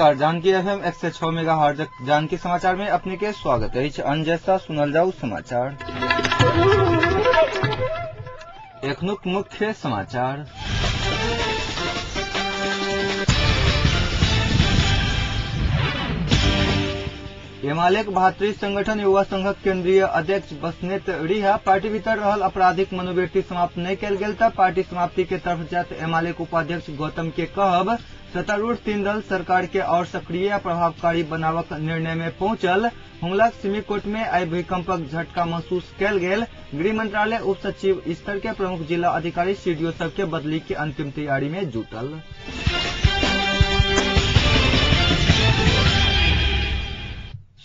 नमस्कार, Janaki FM 106 megahertz Janaki समाचार में अपने के स्वागत अछि। अंजसा सुनल जाऊ समाचार। एखनुक मुख्य समाचार। एमालेक भातृ संगठन युवा संघक केंद्रीय अध्यक्ष बस्नेत रिहा पार्टी भीतर रहल आपराधिक मनोवृत्ति समाप्त नहीं कयल गेल त पार्टी समाप्ति के तरफ जात एमालेक उपाध्यक्ष गौतम के कहब। सत्तारूढ़ तीन दल सरकार के और सक्रिय आ प्रभावकारी बनावक निर्णय में पहुंचल। हुंगलाक सिमीकोट में आई भूकंपक झटका महसूस कयल गेल। गृह मंत्रालय उप सचिव स्तर के प्रमुख जिला अधिकारी सीडीओ सबके बदली के अंतिम तैयारी में जुटल।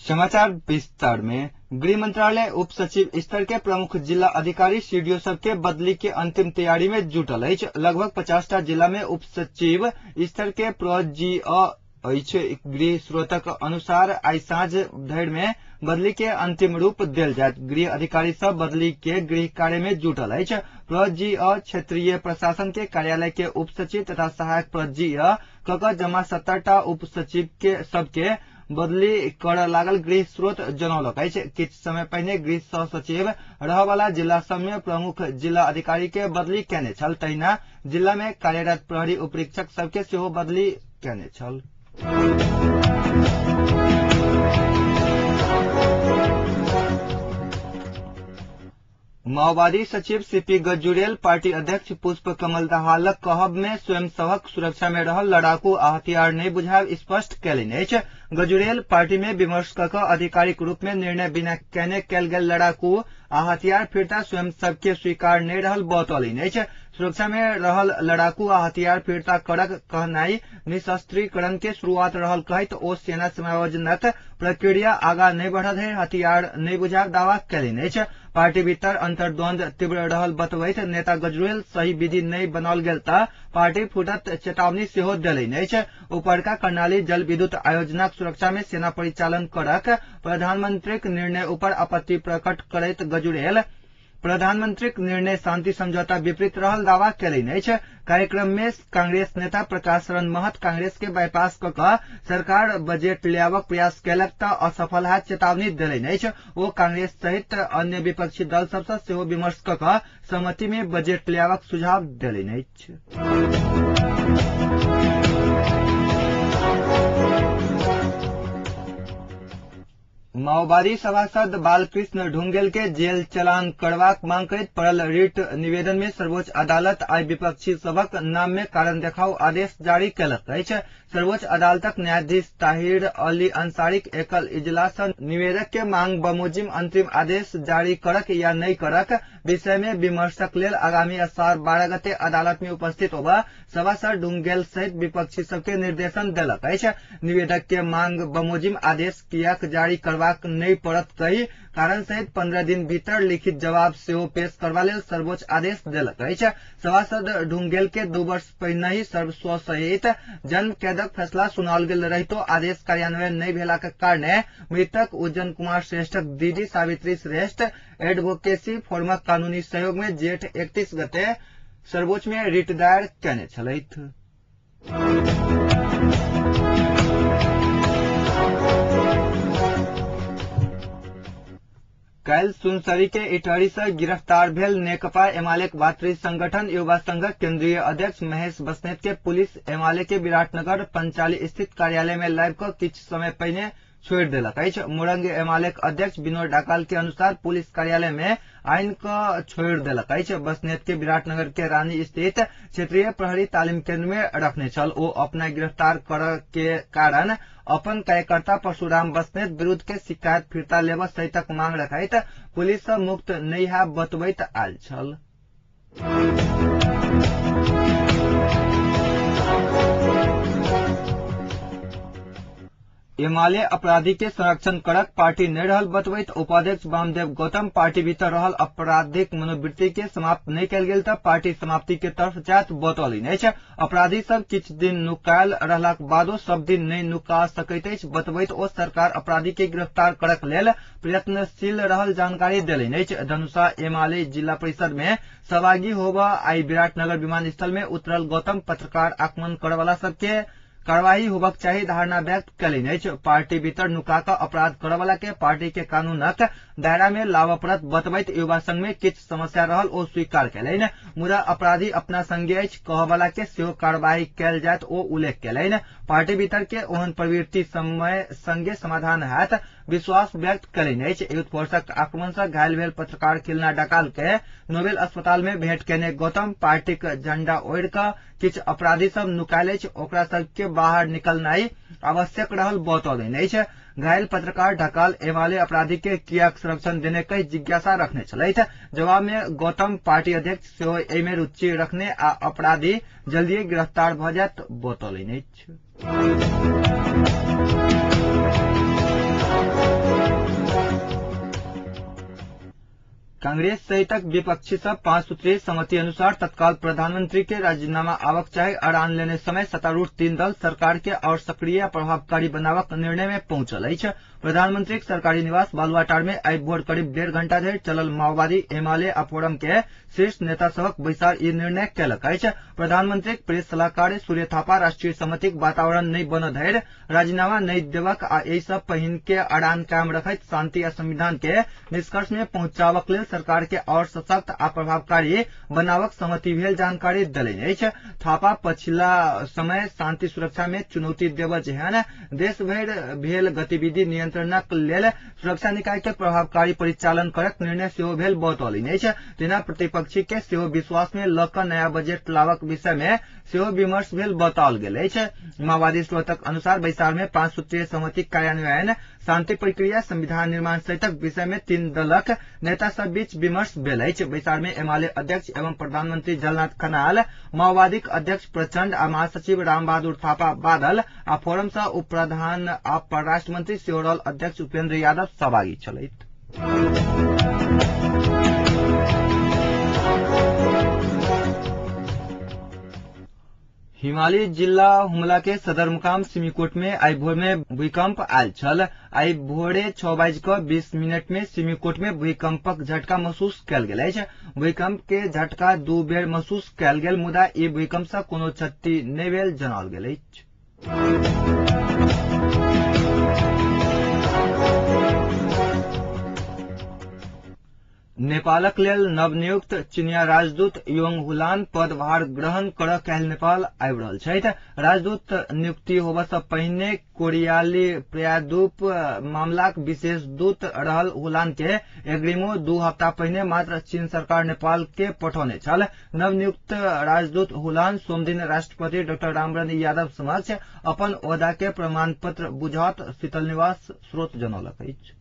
समाचार विस्तार में। गृह मंत्रालय उप सचिव स्तर के प्रमुख जिला अधिकारी सीडीओ सबके बदली के अंतिम तैयारी में जुटल अछि। लगभग 50टा जिला में उप सचिव स्तर के प्र जी अ अछि। गृह स्रोतक अनुसार आइ साँझ धरि में बदली के अंतिम रूप देल जायत। गृह अधिकारी सब बदली के गृह कार्य में जुटल अछि। प्र जी अ क्षेत्रीय प्रशासन के कार्यालय के उप सचिव तथा सहायक प्र जी अ क जमा 70टा उप सचिव के सबके बदली कर लागल गृह स्रोत जनौलक अछि। किछु समय पहिने गृह सह सचिव रहवाला जिला सब में प्रमुख जिला अधिकारी के बदली केने छल। तहिना जिला में कार्यरत प्रहरी उपरीक्षक सबके सेहो बदली केने छल। माओवादी सचिव सीपी गजुरेल पार्टी अध्यक्ष पुष्प कमल दाहालक कहब में स्वयं सभक सुरक्षा में रहल लड़ाकू आ हथियार नहि बुझायब स्पष्ट कयलनि अछि। गजुरेल पार्टी में विमर्श क आधिकारिक रूप में निर्णय बिना केने कयल गेल लड़ाकू आ हथियार फिर्ता स्वयं सबके स्वीकार नहि रहल बतौलनि अछि। सुरक्षा में रहल लड़ाकू आ हथियार फिर्ता करक कहनाइ निशस्त्रीकरण के शुरुआत रहल कहैत ओ सेना समायोजनक प्रक्रिया आगा नहि बढ़ल है हथियार नहि बुझायब दावा कयलनि अछि। पार्टी भीतर अंतर्द्वंद तीव्र रहल बतबैत नेता गजुरेल सही विधि नहि बनाओल गेल त पार्टी फूटत चेतावनी सेहो देलनि अछि। उपरका कर्णाली जल विद्युत आयोजनाक सुरक्षा में सेना परिचालन करक प्रधानमंत्रीक निर्णय ऊपर आपत्ति प्रकट करैत गजुरेल प्रधानमंत्रीक निर्णय शांति समझौता विपरीत रहल दावा कयलनि अछि। कार्यक्रम में कांग्रेस नेता प्रकाश शरण महत कांग्रेस के बाईपास क सरकार बजट लियाबक प्रयास कयलक त असफल हैत चेतावनी देलनि अछि। ओ कांग्रेस सहित अन्य विपक्षी दल सब सँ सेहो विमर्श क सहमति में बजट लियाबक सुझाव देलनि अछि। माओवादी सभासद बालकृष्ण ढुंगेल के जेल चलान करबाक मांग करैत पड़ल रिट निवेदन में सर्वोच्च अदालत आइ विपक्षी सभक नाम में कारण देखाओ आदेश जारी कयलक अछि। सर्वोच्च अदालतक न्यायाधीश ताहिर अली अंसारीक एकल इजलास सँ निवेदक के मांग बमोजिम अंतिम आदेश जारी करक या नहि करक विषय में विमर्शक लेल आगामी असार 12 गते अदालत में उपस्थित होबऽ सभासद ढुंगेल सहित विपक्षी सबके निर्देशन देलक अछि। निवेदक के मांग बमोजिम आदेश कियाक जारी करबाक नहि पड़त कहि कारण सहित 15 दिन भीतर लिखित जवाब सेहो पेश करबा लेल सर्वोच्च आदेश देलक अछि। सभासद ढुंगेल के 2 वर्ष पहिनहि सर्वस्व सहित जन्म कैदक फैसला सुनाओल गेल रहितो आदेश कार्यान्वयन नहि भेलाक कारणे मृतक उज्जन कुमार श्रेष्ठक दीदी सावित्री श्रेष्ठ एडवोकेसी फोरमक कानूनी सहयोग में जेठ 31 गते सर्वोच्च में रिट दायर केने छलथि। काल्हि सुनसरी के इटहरी से गिरफ्तार भेल नेकपा एमालेक भातृ संगठन युवा संघक केंद्रीय अध्यक्ष महेश बस्नेत के पुलिस एमाले के विराटनगर पंचाली स्थित कार्यालय में लाबि क किछु समय पहिने छोड़ि देलक अछि। मोरंग एमालेक अध्यक्ष विनोद ढकाल के अनुसार पुलिस कार्यालय में आनि क छोड़ि देलक अछि। बस्नेत के विराटनगर के रानी स्थित क्षेत्रीय प्रहरी तालीम केंद्र में रखने छल। ओ अपना गिरफ्तार करऽ के कारण अपन कार्यकर्ता परशुराम बस्नेत विरुद्ध के शिकायत फिर्ता लेबऽ सहितक मांग रखैत पुलिस सँ मुक्त नहि हैब बतबैत आयल छल। एमाले अपराधी के संरक्षण करक पार्टी नहि रहल बतबैत उपाध्यक्ष वामदेव गौतम पार्टी भीतर रहल आपराधिक मनोवृत्ति के समाप्त नहि कयल गेल त पार्टी समाप्ति के तरफ जायत बतौलनि अछि। अपराधी सब किछु दिन नुकायल रहलाक बादो सब दिन नहि नुका सकैत अछि बतबैत ओ सरकार अपराधी के गिरफ्तार करक लेल प्रयत्नशील रहल जानकारी देलनि अछि। धनुषा एमाले जिला परिषद में सहभागी होबऽ आइ विराटनगर विमानस्थल में उतरल गौतम पत्रकार आक्रमण करऽवाला सबके कार्यवाही होबक चाही धारणा व्यक्त कयलनि अछि। पार्टी भीतर नुका कऽ अपराध करऽवला के पार्टी के कानूनक दायरा में लाबऽ पड़त बतबैत युवा संघ में किछु समस्या रहल ओ स्वीकार कयलनि, मुदा अपराधी अपना संगे अछि कहऽवला के सेहो कार्यवाही कयल जायत ओ उल्लेख कयलनि। पार्टी भीतर के ओहन प्रवृत्ति समय संगे समाधान होयत विश्वास व्यक्त कयलनि अछि। यूथ फोर्सक आक्रमण सँ घायल भेल पत्रकार खिलना डकाल के नोबेल अस्पताल में भेंट केने गौतम पार्टीक झंडा ओढ़ि कऽ किछु अपराधी सब नुकायल अछि, ओकरा सबके बाहर निकलनाइ आवश्यक रहल बतौलनि अछि। घायल पत्रकार ढकाल एमाले अपराधी के कियाक संरक्षण देने कहि जिज्ञासा रखने छलथि। जवाब में गौतम पार्टी अध्यक्ष सेहो एहि में रुचि रखने आ अपराधी जल्दिए गिरफ्तार भऽ जायत बतौलनि अछि। कांग्रेस सहितक विपक्षी सब 5 सूत्रीय सहमति अनुसार तत्काल प्रधानमंत्री के राजीनामा आवक चाही अड़ान लेने समय सत्तारूढ़ 3 दल सरकार के और सक्रिय प्रभावकारी बनावक निर्णय में पहुंचल अछि। प्रधानमंत्री सरकारी निवास बालुवाटार में आइ भोर करीब 1.5 घंटा धरि चलल माओवादी एमाले आ फोरम के शीर्ष नेता सभक बैसार ई निर्णय कयलक अछि। प्रधानमंत्री प्रेस सलाहकार सूर्य थापा राष्ट्रीय सहमतिक वातावरण नहि बनऽ धरि राजीनामा नहि देबक आ एहि सँ पहिन के अड़ान कायम रखैत शांति आ संविधान के निष्कर्ष में पहुंचाबक लेल सरकार के और सशक्त आ प्रभावकारी बनावक सहमति भेल जानकारी देलनि अछि। थापा पछिला समय शांति सुरक्षा में चुनौती देबऽ जेहन देश भरि भेल गतिविधि नियंत्रणक लेल सुरक्षा निकाय के प्रभावकारी परिचालन करक निर्णय सेहो भेल बतौलनि अछि। तेना प्रतिपक्षी के सेहो विश्वास में लऽ कऽ नया बजट लाबक विषय में सेहो विमर्श भेल बताओल गेल अछि। माओवादी स्रोतक अनुसार बैसार में 5 सूत्रीय सहमति कार्यान्वयन, शांति प्रक्रिया, संविधान निर्माण सहितक विषय में 3 दलक नेता सब बीच विमर्श भेल अछि। बैसार में एमाले अध्यक्ष एवं प्रधानमंत्री झलनाथ खनाल, माओवादीक अध्यक्ष प्रचंड आ महासचिव रामबहादुर थापा बादल आ फोरम सँ उप प्रधान आ परराष्ट्र मंत्री सेहो रहल अध्यक्ष उपेंद्र यादव सहभागी छलथि। हिमाली जिला हुमला के सदरमुकाम सिमीकोट में आई भोर में भूकंप आयल छल। आई भोरे 6:20 में सिमीकोट में भूकंपक झटका महसूस कयल गेल अछि। भूकंप के झटका 2 बेर महसूस कयल गेल, मुदा ई भूकंप सँ कोनो क्षति नहि भेल जनाओल गेल अछि। नेपालक लेल नवनियुक्त चीनिया राजदूत योंग हुलान पदभार ग्रहण करऽ काल्हि नेपाल आबि रहल छथि। राजदूत नियुक्ति होबय सँ पहिने कोरियाली प्रायद्वीप मामलाक विशेष दूत रहल हुलान के एग्रीमो 2 हफ्ता पहिने मात्र चीन सरकार नेपाल के पठौने छल। नवनियुक्त राजदूत हुलान सोमदिन राष्ट्रपति डॉक्टर रामवरण यादव समक्ष अपन ओहदा के प्रमाण पत्र बुझात शीतल निवास स्रोत जनौलक अछि।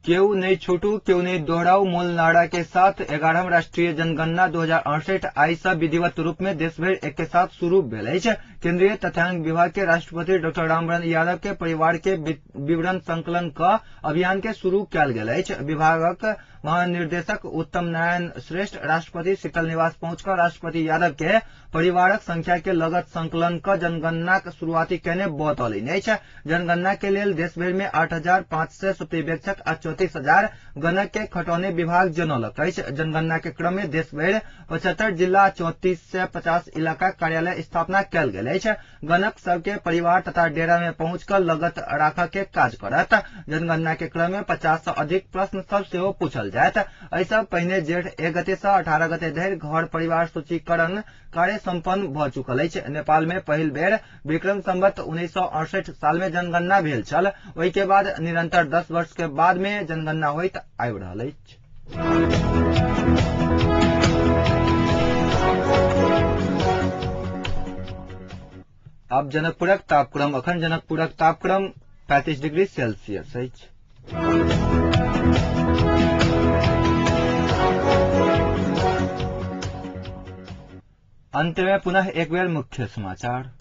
केहू नहीं छूटू केहू नहीं दोहराऊ मूल नारा के साथ 11वां राष्ट्रीय जनगणना 2068 आई से विधिवत रूप में देश भरि एक के साथ शुरू भेल अछि। केंद्रीय तथ्यांक विभाग के राष्ट्रपति डॉक्टर रामवरण यादव के परिवार के विवरण संकलन क अभियान के शुरू कयल गेल अछि। विभागक महानिदेशक उत्तम नारायण श्रेष्ठ राष्ट्रपति शीतल निवास पहुंचकर राष्ट्रपति यादव के परिवारक संख्या के लगत संकलन क जनगणनाक शुरुआती केने बतौलनि अछि। जनगणना के लेल देशभरि में 8,500 पर्यवेक्षक आ 34,000 गणक के खटौने विभाग जनौलक अछि। जनगणना के क्रम में देशभरि 75 जिला 3450 इलाका कार्यालय स्थापना कयल गेल अछि। गणक सबके परिवार तथा डेरा में पहुंचकर लगत राखऽ के काज करत। जनगणना के क्रम में 50 से अधिक प्रश्न सब सेहो पूछल जायत। एहि सँ पहिने जेठ 1 गते से 18 गते धरि घर परिवार सूचीकरण कार्य सम्पन्न भऽ चुकल अछि। नेपाल में पहिल बेर विक्रम संवत 1968 साल में जनगणना भेल छल। ओहि के बाद निरंतर 10 वर्ष के बाद में जनगणना होइत आबि रहल अछि। अब जनकपुरक तापक्रम। अखन जनकपुरक तापक्रम 35 डिग्री सेल्सियस अछि। अंत में पुनः एक बेर मुख्य समाचार।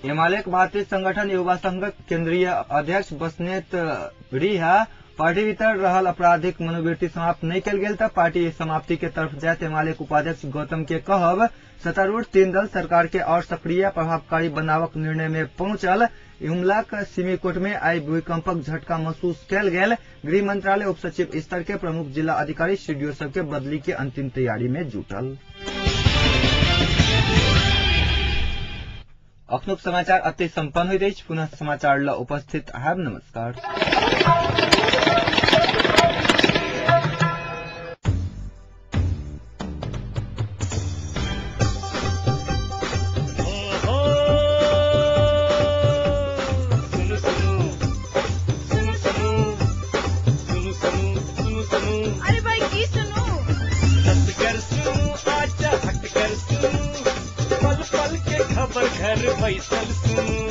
एमालेक भारतीय संगठन युवा संघक केंद्रीय अध्यक्ष बसनेत रिहा पार्टी भीतर रहल आपराधिक मनोवृत्ति समाप्त नहीं कयल गेल त पार्टी समाप्ति के तरफ जायत एमाले के उपाध्यक्ष गौतम के कहब। सत्तारूढ़ तीन दल सरकार के और सक्रिय प्रभावकारी बनावक निर्णय में पहुंचल। हुमलाक सिमीकोट में आई भूकंपक झटका महसूस कयल गेल। गृह मंत्रालय उप सचिव स्तर के प्रमुख जिला अधिकारी सीडीओ सबके बदली के अंतिम तैयारी में जुटल। अखनुक समाचार अति सम्पन्न होइत अछि। पुनः समाचार ल उपस्थित हैब। नमस्कार। अरे भाई की सुनू, पल पल के खबर घर बैसल सुनू।